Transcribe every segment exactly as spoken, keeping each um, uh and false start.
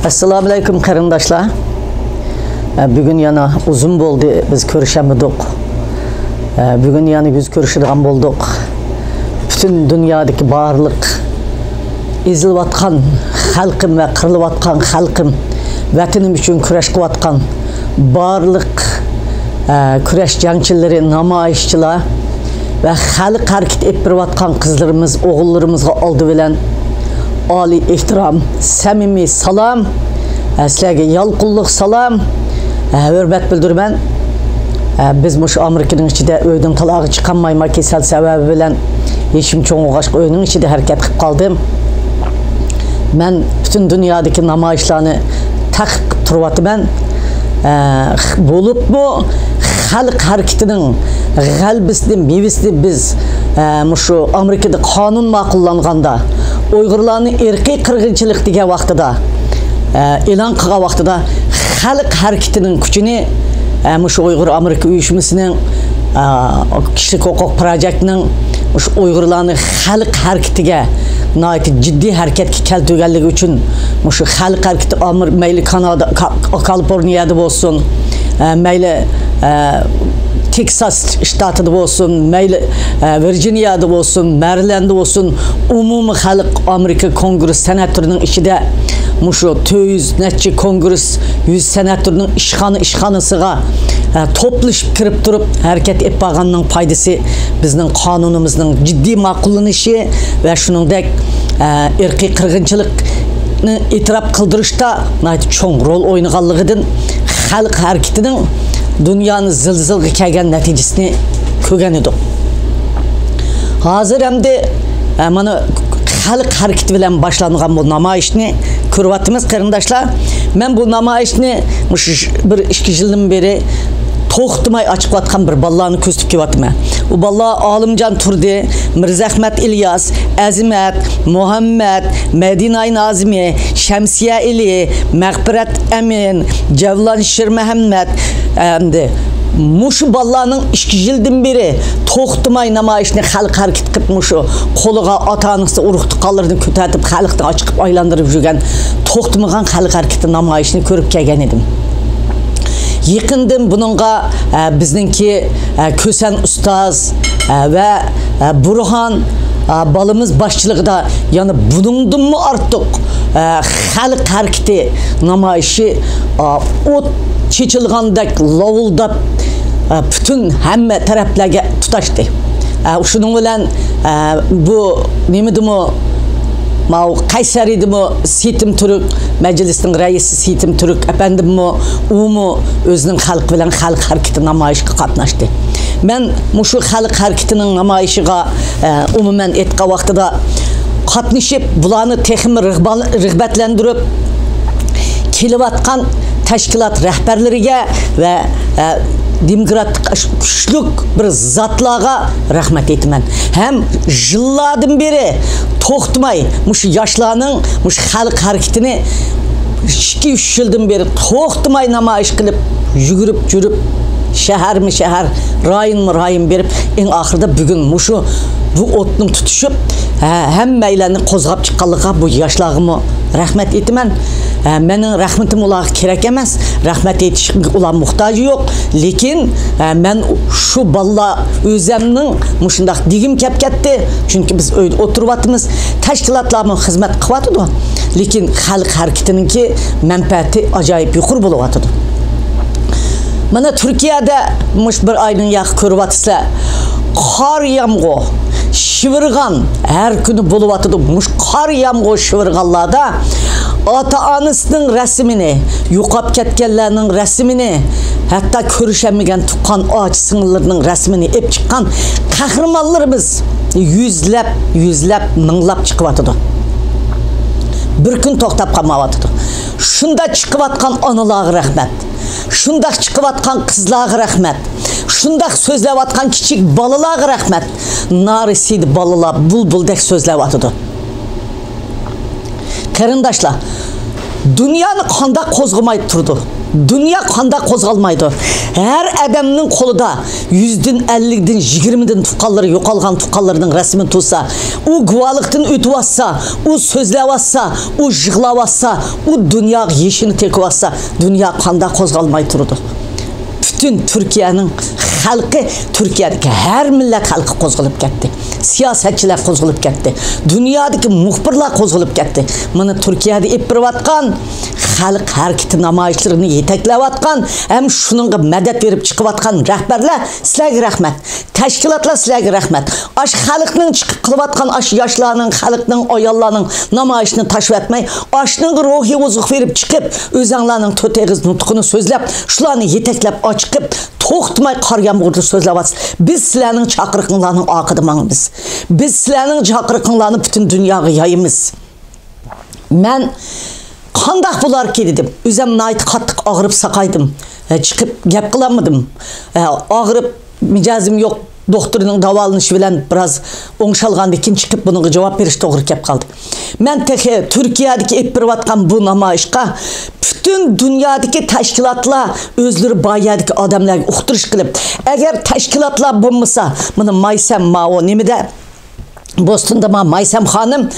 ئەسسالامۇئەلەيكۇم قېرىنداشلار. ئە، بۈگۈن يەنە ئۇزۇن بولدى، بىز كۆرۈشەلمىدۇق. ئە، بۈگۈن يەنە يۈز كۆرۈشىدىغان بولدۇق. پۈتۈن دۇنيادىكى بارلىق ئېزىلىۋاتقان خەلقىم ۋە قىرىلىۋاتقان خەلقىم، ۋەتىنىم ئۈچۈن كۈرەش قىلىۋاتقان بارلىق، ئە، كۈرەش جەڭچىلىرى، نامايىشچىلار ۋە خەلق ھەرىكىتى ئېلىپ بېرىۋاتقان قىزلىرىمىز، ئوغۇللىرىمىزغا ئالدى بىلەن ئالىي ئېھتىرام، سەمىمىي سالام، ئە، سىلەرگە يالقۇنلۇق سالام، ئە، ھۆرمەت بىلدۈرىمەن. ئە، بىز مۇشۇ ئامېرىكىنىڭ ئىچىدە ئۆيدىن تالاغا چىقالمايما، كېسەل سەۋەبى بىلەن يېشىم چوڭ بولغاچقا ئۆينىڭ ئىچىدە ھەرىكەت قىلىپ قالدىم. مەن پۈتۈن دۇنيادىكى نامايىشلارنى تەقىب قىلىپ تۇرۇۋاتىمەن. ئە، بولۇپمۇ خەلق ھەرىكىتىنىڭ غەلىبىسىنى، مېۋىسىنى بىز، ئە، مۇشۇ ئامېرىكىدا قانۇن ماقۇللانغاندا، ئۇيغۇرلارنى ئىرقىي قىرغىنچىلىق دېگەن ۋاقتىدا، ئە، ئېلان قىلغان ۋاقتىدا خەلق ھەرىكىتىنىڭ كۈچىنى، ئە، مۇشۇ ئۇيغۇر ئامېرىكا ئۇيۇشمىسىنىڭ، ئە، كىشىلىك ھوقۇق پروجېكتىنىڭ مۇشۇ ئۇيغۇرلارنى خەلق ھەرىكىتىگە ناھايىتى جىددىي ھەرىكەتكە كەلتۈرگەنلىكى ئۈچۈن مۇشۇ خەلق ھەرىكىتى ئامېر-، مەيلى كانادا، کا-، كالىفورنىيەدە بولسۇن، ئە، مەيلى، ئە، تېكساس شتاتىدا بولسۇن، مەيلى، ئە، ۋىرجىنىيەدە بولسۇن، مەرىلەندە بولسۇن، ئومۇمىي خەلق ئامېرىكا كونگرېس سېناتورىنىڭ ئىچىدە مۇشۇ تۆت يۈز نەچچە كونگرېس يۈز سېناتورىنىڭ ئىشخانا، ئىشخانىسىغا، ئە، توپلىشىپ كىرىپ تۇرۇپ ھەرىكەت ئېلىپ بارغاننىڭ پايدىسى بىزنىڭ قانۇنىمىزنىڭ جىددىي ماقۇللىنىشى ۋە شۇنىڭدەك، ئە، ئىرقىي قىرغىنچىلىقنى ئېتىراپ قىلدۇرۇشتا ناھايىتى چوڭ رول ئوينىغانلىقىدىن خەلق ھەرىكىتىنىڭ دۇنيانى زىلزىلىگە كەلگەن نەتىجىسىنى كۆرگەن ئىدۇق. ھازىر ئەمدى، ئە، مانا خەلق ھەرىكىتى بىلەن باشلانغان بۇ نامايىشنى كۆرۈۋاتىمىز، قېرىنداشلار. مەن بۇ نامايىشنى مۇشۇ بىر ئىككى يىلدىن بېرى توختىماي ئاچىقىۋاتقان بىر بالىلارنى كۆزىتىپ كېلىۋاتىمەن. ئۇ بالىلار ئالىمجان تۇردى، مىرزەخمەت ئىلياس، ئەزىمەت، مۇھەممەت، مەدىناي نازىمى، شەمسىيە ئېلى، مەغپىرەت ئەمىن، جەۋلان شىرمەھەممەت، ئەمدى مۇشۇ بالىلارنىڭ ئىككى يىلدىن بېرى توختىماي نامايىشنى خەلق ھەرىكىتى قىلىپ، مۇشۇ قولىغا ئاتا-ئانىسى، ئۇرۇق-تۇغقانلىرىنى كۆتەرتىپ، خەلقنى ئاچىقىپ ئايلاندۇرۇپ يۈرگەن توختىمىغان خەلق ھەرىكىتى نامايىشىنى كۆرۈپ كەلگەن ئىدىم. يېقىندىن بۇنىڭغا، ئە، بىزنىڭكى، ئە، كۈسەن ئۇستاز، ئە، ۋە، ئە، بۇرھان، ئە، بالىمىز باشچىلىقىدا يەنە بۇنىڭدىنمۇ ئارتۇق، ئە، خەلق ھەرىكىتى نامايىشى، ئە، ئوت چېچىلغاندەك لاۋۇلداپ، ئە، پۈتۈن ھەممە تەرەپلەرگە تۇتاشتى. ئە، شۇنىڭ بىلەن، ئە، بۇ نېمىدىمۇ، ماۋۇ قەيسەرىدىمۇ سېيىتىم تۈرك، مەجلىسنىڭ رەئىسى سېيىتىم تۈرك ئەپەندىممۇ، ئۇمۇ ئۆزىنىڭ خەلقى بىلەن خەلق ھەرىكىتى نامايىشىغا قاتناشتى. مەن مۇشۇ خەلق ھەرىكىتىنىڭ نامايىشىغا، ئە، ئومۇمەن ئېيتقان ۋاقتىدا قاتنىشىپ، بۇلارنى تېخىمۇ رىغبال-، رىغبەتلەندۈرۈپ، كېلىۋاتقان تەشكىلات رەھبەرلىرىگە ۋە، ئە، دېموكراتىك كۈچلۈك بىر زاتلارغا رەھمەت ئېيتىمەن. ھەم يىللاردىن بېرى توختىماي مۇشۇ ياشلارنىڭ مۇشۇ خەلق ھەرىكىتىنى ئىككى، ئۈچ يىلدىن بېرى توختىماي نامايىش قىلىپ، يۈگۈرۈپ يۈرۈپ، شەھەرمۇ شەھەر، رايونمۇ رايون بېرىپ، ئەڭ ئاخىرىدا بۈگۈن مۇشۇ بۇ ئوتنىڭ تۇتۇشۇپ، ھە، ھەممەيلەننى قوزغاپ چىققانلىقىغا بۇ ياشلارغىمۇ رەھمەت ئېيتىمەن. ھە، مېنىڭ رەھمىتىم ئۇلارغا كېرەك ئەمەس، رەھمەت ئېيتىشكە ئۇلار موھتاجى يوق. لېكىن، ھە، مەن شۇ بالىلار ئۆزەمنىڭ مۇشۇنداق دېگۈم كەپ كەتتى. چۈنكى بىز ئۆيدە ئولتۇرۇۋاتىمىز، تەشكىلاتلارمۇ خىزمەت قىلىۋاتىدۇ. لېكىن خەلق ھەرىكىتىنىڭكى مەنپەئەتى ئاجايىپ يۇقىرى بولۇۋاتىدۇ. مانا تۈركىيەدە مۇشۇ بىر ئايدىن ياقى كۆرۈۋاتىسىلەر. قار يامغۇر، شىۋىرغان ھەر كۈنى بولۇۋاتىدۇ. مۇشۇ قار يامغۇر شىۋىرغانلاردا ئاتا-ئانىسىنىڭ رەسىمىنى، يوقاپ كەتكەنلەرنىڭ رەسىمىنى، ھەتتا كۆرۈشەلمىگەن تۇغقان ئاچا-سىڭىللىرىنىڭ رەسىمىنى ئېلىپ چىققان قەھرىمانلىرىمىز يۈزلەپ، يۈزلەپ، مىڭلاپ چىقىۋاتىدۇ. بىر كۈن توختاپ قالمايۋاتىدۇ. شۇنداق چىقىۋاتقان ئانىلارغا رەھمەت. شۇنداق چىقىۋاتقان قىزلارغا رەھمەت. شۇنداق سۆزلەۋاتقان كىچىك بالىلارغا رەھمەت. نارىسىدە بالىلار بۇلبۇلدەك سۆزلەۋاتىدۇ. قېرىنداشلار، دۇنيانى قانداق قوزغىماي تۇرىدۇ؟ دۇنيا قانداق قوزغالمايدۇ؟ ھەر ئادەمنىڭ قولىدا يۈزدىن، ئەللىكتىن، يىگىرمىدىن تۇغقانلىرى، يوقالغان تۇغقانلىرىنىڭ رەسىمى تۇرسا، ئۇ گۇۋاھلىقتىن ئۆتۈۋاتسا، ئۇ سۆزلەۋاتسا، ئۇ يىغلاۋاتسا، ئۇ دۇنياغا يېشىنى تېگىۋاتسا، دۇنيا قانداق قوزغالماي تۇرىدۇ؟ پۈتۈن تۈركىيەنىڭ خەلقى، تۈركىيەدىكى ھەر مىللەت خەلقى قوزغىلىپ كەتتى. سىياسەتچىلەر قوزغىلىپ كەتتى. دۇنيادىكى مۇخبىرلار قوزغىلىپ كەتتى. مانا تۈركىيەدە ئېلىپ بېرىۋاتقان خەلق ھەرىكىتى نامايىشلىرىنى يېتەكلەۋاتقان ھەم شۇنىڭغا مەدەت بېرىپ چىقىۋاتقان رەھبەرلەر، سىلەرگە رەھمەت. تەشكىلاتلار، سىلەرگە رەھمەت. ئاشۇ خەلقنىڭ چىقىپ قىلىۋاتقان، ئاشۇ ياشلارنىڭ، خەلقنىڭ، ئاياللارنىڭ نامايىشىنى تاشلىۋەتمەي، ئاشۇنىڭغا روھىي ئوزۇق بېرىپ چىقىپ، ئۆزەڭلارنىڭ تۆت ئېغىز نۇتقىنى سۆزلەپ، شۇلارنى يېتەكلەپ ئاچىقىپ، توختىماي قار يامغۇردا سۆزلەۋاتىسىز. بىز سىلەرنىڭ چاقىرىقىڭلارنىڭ ئارقىدا ماڭىمىز. بىز سىلەرنىڭ چاقىرىقىڭلارنى پۈتۈن دۇنياغا يايىمىز. مەن قانداق بولاركى دېدىم. ئۆزۈم ناھايىتى قاتتىق ئاغرىپ ساقايدىم. ئە، چىقىپ گەپ قىلالمىدىم. ئە، ئاغرىپ مىجەزىم يوق. دوختۇرنىڭ داۋالىنىشى بىلەن بىراز ئوڭشالغاندىن كېيىن چىقىپ بۇنىڭغا جاۋاب بېرىش توغرا كەپ قالدى. مەن تېخى تۈركىيەدىكى ئېلىپ بېرىۋاتقان بۇ نامايىشقا پۈتۈن دۇنيادىكى تەشكىلاتلار ئۆزلىرى بار يەردىكى ئادەملەرگە ئۇقتۇرۇش قىلىپ، ئەگەر تەشكىلاتلار بولمىسا، مانا مايسەم ماۋۇ نېمىدە، بوستوندا ما مايسەم خانىم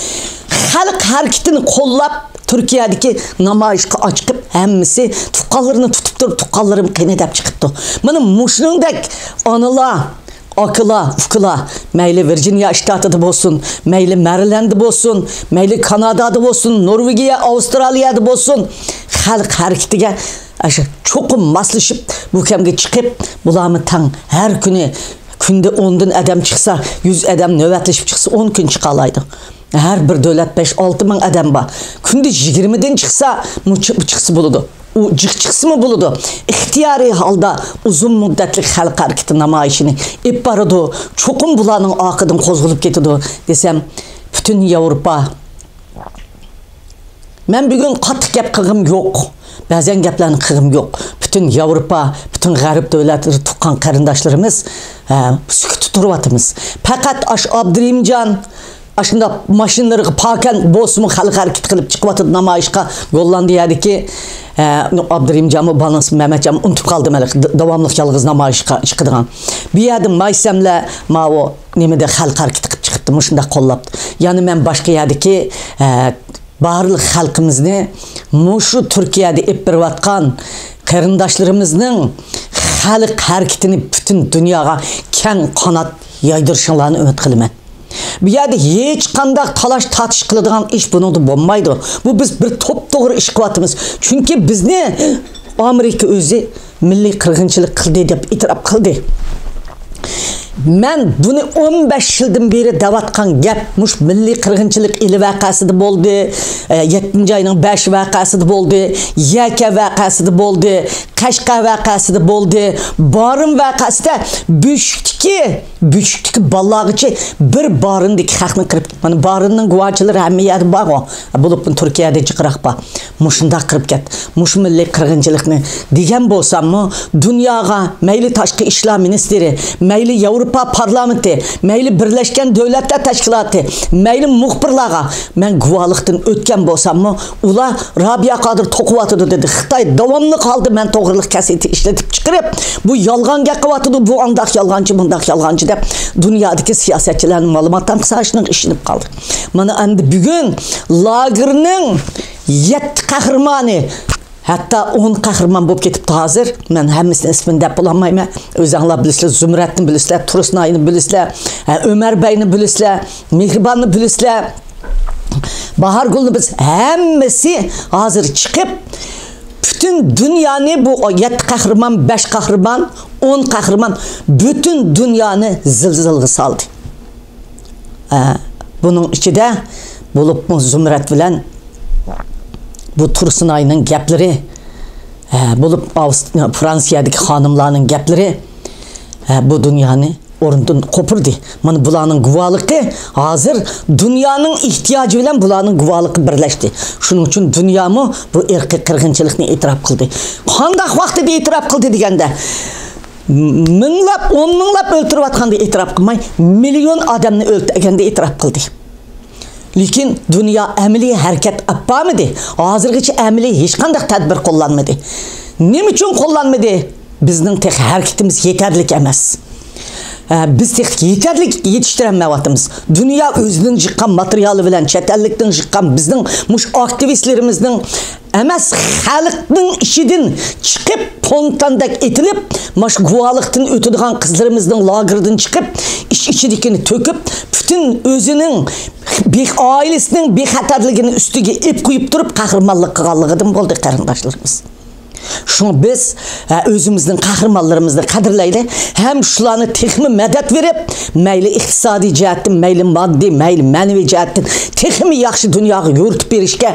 خەلق ھەرىكىتىنى قوللاپ، تۈركىيەدىكى نامايىشقا ئاچىقىپ، ھەممىسى تۇغقانلىرىنى تۇتۇپ تۇرۇپ، تۇغقانلىرىم قېنى دەپ چىقىپتۇ. مانا مۇشۇنىڭدەك ئانىلار، ئاكىلار، ئۇكىلار، مەيلى ۋىرجىنىيە شتاتىدا بولسۇن، مەيلى مەرىلەندە بولسۇن، مەيلى كانادادا بولسۇن، نورۋېگىيە، ئاۋسترالىيەدە بولسۇن، خەلق ھەرىكىتىگە ئاشۇ چوقۇم ماسلىشىپ، بۇ كەمگە چىقىپ، بۇلارمۇ تەڭ ھەر كۈنى، كۈندە ئوندىن ئادەم چىقسا، يۈز ئادەم نۆۋەتلىشىپ چىقسا، ئون كۈن چىقالايدۇ. ھەر بىر دۆلەت بەش، ئالتە مىڭ ئادەم بار. كۈندە يىگىرمىدىن چىقسا، مۇ-، چىقسا بولىدۇ. ئۇ جىق چىقسىمۇ بولىدۇ. ئىختىيارىي ھالدا ئۇزۇن مۇددەتلىك خەلق ھەرىكىتى نامايىشىنى ئېلىپ بارىدۇ. چوقۇم بۇلارنىڭ ئارقىدىن قوزغىلىپ كېتىدۇ دېسەم، پۈتۈن ياۋروپا، مەن بۈگۈن قاتتىق گەپ قىلغۇم يوق. بەزەن گەپلەرنى قىلغۇم يوق. پۈتۈن ياۋروپا، پۈتۈن غەرب دۆلەتلىرى، تۇغقان قېرىنداشلىرىمىز، ھە، سۈكۈتتە تۇرۇۋاتىمىز. پەقەت ئاشۇ ئابدۇرېھىمجان، ئاشۇنداق ماشىنىلىرىغا پاكەن بولسىمۇ خەلق ھەرىكىتى قىلىپ چىقىۋاتىدۇ نامايىشقا گوللاندىيەدىكى، ھە، ئابدۇرېھىمجانمۇ، بالىسى مەمەتجانمۇ ئۇنتۇپ قالدىم ھېلىقى د-، داۋاملىق يالغۇز نامايىشقا چىقىدىغان. بۇ يەردە مايسەملەر ماۋۇ نېمىدە خەلق ھەرىكىتى قىلىپ چىقىپتۇ، مۇشۇنداق قوللاپتۇ. يەنە مەن باشقا يەردىكى، ھە، بارلىق خەلقىمىزنى مۇشۇ تۈركىيەدە ئېلىپ بېرىۋاتقان قېرىنداشلىرىمىزنىڭ خەلق ھەرىكىتىنى پۈتۈن دۇنياغا كەڭ قانات يايدۇرۇشۇڭلارنى ئۈمىد قىلىمەن. بۇ يەردە ھېچقانداق تالاش تارتىش قىلىدىغان ئىش بۇنىڭدا بولمايدۇ. بۇ بىز بىر توپتوغرا ئىش قىلىۋاتىمىز. چۈنكى بىزنى ئامېرىكا ئۆزى مىللىي قىرغىنچىلىق قىلدى دەپ ئېتىراپ قىلدى. مەن بۇنى ئون بەش يىلدىن بېرى دەۋاتقان گەپ، مۇشۇ مىللىي قىرغىنچىلىق ئىلى ۋەقەسىدە بولدى، ئە، يەتتىنچى ئاينىڭ بەشى ۋەقەسىدە بولدى، يەكە ۋەقەسىدە بولدى، قەشقەر ۋەقەسىدە بولدى، بارىن ۋەقەسىدە بۆشۈكتىكى، بۆشۈكتىكى بالىلارغىچە بىر بارىندىكى خەقنى قىرىپ، مانا بارىننىڭ گۇۋاچىلىرى ھەممە يەردە بارغۇ، بولۇپمۇ تۈركىيەدە جىقراق بار. مۇشۇنداق قىرىپ كەتتى. مۇشۇ مىللىي قىرغىنچىلىقنى دېگەن بولساممۇ، دۇنياغا، مەيلى تاشقى ئىشلار مىنىستىرى، مەيلى ياۋروپا پارلامېنتى، مەيلى بىرلەشكەن دۆلەتلەر تەشكىلاتى، مەيلى مۇخبىرلارغا مەن گۇۋاھلىقتىن ئۆتكەن بولساممۇ، ئۇلار رابىيە قادىر توقۇۋاتىدۇ دېدى. خىتاي داۋاملىق ھالدا مەن توغرىلىق كاسېتتا ئىشلىتىپ چىقىرىپ، بۇ يالغان گەپ قىلىۋاتىدۇ، بۇ ئانداق يالغانچى، مۇنداق يالغانچى دەپ دۇنيادىكى سىياسەتچىلەرنىڭ مالىماتىنى قىساشنىڭ ئىشىنىپ قالدى. مانا ئەمدى بۈگۈن لاگېرنىڭ يەتتە قەھرىمانى، ھەتتا ئون قەھرىمان بولۇپ كېتىپتۇ ھازىر. مەن ھەممىسىنىڭ ئىسمىنى دەپ بولالمايمەن. ئۆزەڭلار بىلىسىلەر، زۇمرەتنى بىلىسىلەر، تۇرسۇنئاينى بىلىسىلەر، ھە، ئۆمەر بەينى بىلىسىلەر، مېھرىباننى بىلىسىلەر. باھارگۈلنى بىز ھەممىسى ھازىر چىقىپ، پۈتۈن دۇنيانى بۇ يەتتە قەھرىمان، بەش قەھرىمان، ئون قەھرىمان پۈتۈن دۇنيانى زىلزىلىگە سالدى. ئە، بۇنىڭ ئىچىدە بولۇپمۇ زۇمرەت بىلەن بۇ تۇرسۇنئاينىڭ گەپلىرى، ئە، بولۇپ ئاۋست-، فرانسىيەدىكى خانىملارنىڭ گەپلىرى، ئە، بۇ دۇنيانى ئورنىدىن قوپۇردى. مانا بۇلارنىڭ گۇۋاھلىقى ھازىر دۇنيانىڭ ئېھتىياجى بىلەن بۇلارنىڭ گۇۋاھلىقى بىرلەشتى. شۇنىڭ ئۈچۈن دۇنيامۇ بۇ ئىرقىي قىرغىنچىلىقنى ئېتىراپ قىلدى. قانداق ۋاقتىدا ئېتىراپ قىلدى دېگەندە، مىڭلاپ، ئون مىڭلاپ ئۆلتۈرۈۋاتقاندا ئېتىراپ قىلماي، مىليون ئادەمنى ئۆلتۈرگەندە ئېتىراپ قىلدى. لېكىن دۇنيا ئەمەلىي ھەرىكەت ئاپارمىدى. ھازىرغىچە ئەمەلىي ھېچقانداق تەدبىر قوللانمىدى. نېمە ئۈچۈن قوللانمىدى؟ بىزنىڭ تېخى ھەرىكىتىمىز يېتەرلىك ئەمەس. ھە، بىز تېخى يېتەرلىك يېتىشتۈرەلمەيۋاتىمىز. دۇنيا ئۆزىنىڭ يىغقان ماتېرىيالى بىلەن، چەت ئەللىكتىن يىغقان بىزنىڭ مۇشۇ ئاكتىۋىستلىرىمىزنىڭ ئەمەس، خەلقنىڭ ئىچىدىن چىقىپ، فونتاندەك ئېتىلىپ، مانا شۇ گۇۋاھلىقتىن ئۆتىدىغان قىزلىرىمىزنىڭ لاگېرىدىن چىقىپ، ئىچ ئىچىدىكىنى تۆكۈپ، پۈتۈن ئۆزىنىڭ بىخ-، ئائىلىسىنىڭ بىخەتەرلىكىنى ئۈستىگە ئېپ قويۇپ تۇرۇپ، قەھرىمانلىق قىلغانلىقىدىن بولدى، قېرىنداشلىرىمىز. شۇڭا بىز، ھە، ئۆزىمىزنىڭ قەھرىمانلىرىمىزنى قەدىرلەيلى ھەم شۇلارنى تېخىمۇ مەدەت بېرىپ، مەيلى ئىقتىسادىي جەھەتتىن، مەيلى ماددىي، مەيلى مەنىۋى جەھەتتىن تېخىمۇ ياخشى دۇنياغا يورۇتۇپ بېرىشكە،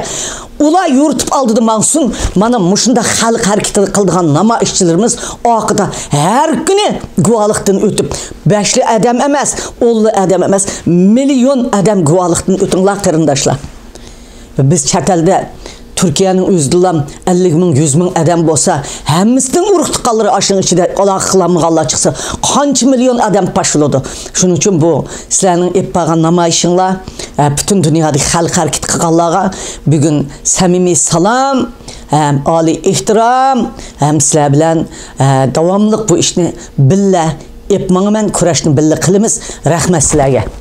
ئۇلار يورۇتۇپ ئالدىدا ماڭسۇن. مانا مۇشۇنداق خەلق ھەرىكىتى قىلىدىغان نامايىشچىلىرىمىز ئارقىدا ھەر كۈنى گۇۋاھلىقتىن ئۆتۈپ، بەشلا ئادەم ئەمەس، ئونلا ئادەم ئەمەس، مىليون ئادەم گۇۋاھلىقتىن ئۆتۈڭلار، قېرىنداشلار. بىز چەت ئەلدە تۈركىيەنىڭ ئۆزىدىلا ئەللىك مىڭ، يۈز مىڭ ئادەم بولسا، ھەممىسىنىڭ ئۇرۇق تۇغقانلىرى ئاشۇنىڭ ئىچىدە، ئالاقە قىلالمىغانلار چىقسا، قانچە مىليون ئادەم پاش بولىدۇ. شۇنىڭ ئۈچۈن بۇ سىلەرنىڭ ئېلىپ بارغان نامايىشىڭلار، ئە، پۈتۈن دۇنيادىكى خەلق ھەرىكىتى قىلغانلارغا بۈگۈن سەمىمىي سالام ھەم ئالىي ئېھتىرام ھەم سىلەر بىلەن، ئە، داۋاملىق بۇ ئىشنى بىللە ئېلىپ ماڭىمەن، كۈرەشنى بىللە قىلىمىز. رەھمەت سىلەرگە.